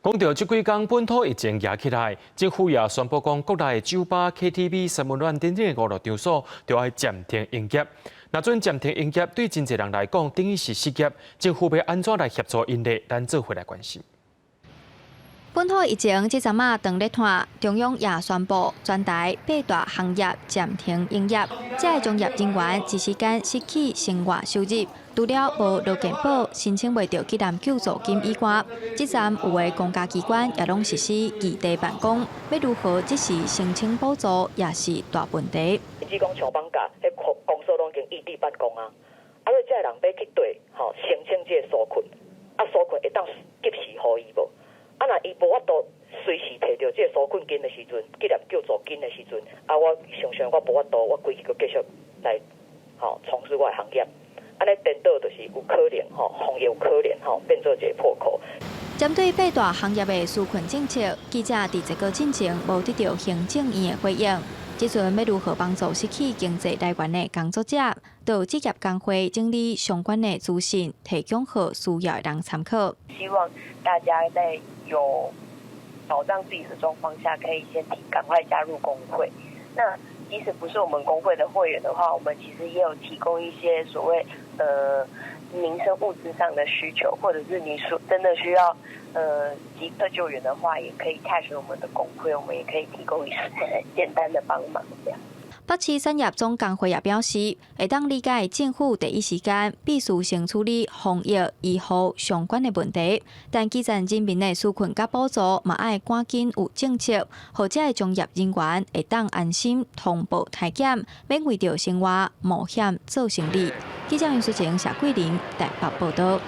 講到這幾工本土疫情夯起來，政府也宣布講，國內的酒吧、KTV、三溫暖等等的娛樂場所，著愛暫停營業。若準暫停營業，對真濟人來講，等於是失業。政府欲按怎來協助𪜶咧？咱做伙來關心。本土疫情這陣仔當咧湠，中央也宣布全台八大行業暫停營業，這个從業人員一時間失去生活收入，除了無勞健保申請袂著結業救助金以外，這陣有的公家機關也攏實施異地辦公，欲如何即時申請補助也是大問題。只講像放假，彼公所攏已經異地辦公啊，啊，所以這个人欲去對吼申請這个紓困，啊，紓困會當及時予伊無？啊，若伊無法度隨時提著這个紓困金的時陣，結業救助金的時陣，啊，我想像我無法度，我規氣閣繼續來吼從事我的行業，按呢顛倒就是有可能吼，防疫有可能吼變做一个破口。針對八大行業的紓困政策，記者佇這個進前無得著行政院的回應。這陣欲如何幫助失去經濟來源的工作者，就職業工會整理相關的資訊，提供予需要的人參考。希望大家在有保障自己的狀況下，可以先趕快加入工會。那即使不是我們工會的會員的話，我們其實也有提供一些所謂民生物資上的需求，或者是你說真的需要即刻救援的話，也可以洽詢我們的工會，我們也可以提供一些簡單的幫忙。這樣。北市產業總工會也表示，會當理解政府第一時間必須先處理防疫、醫護相關的問題，但基層人民的紓困佮補助嘛愛趕緊有政策，予這个從業人員會當安心通報篩檢，免為著生活冒險做生理。記者楊淑晴、謝桂玲台北報道。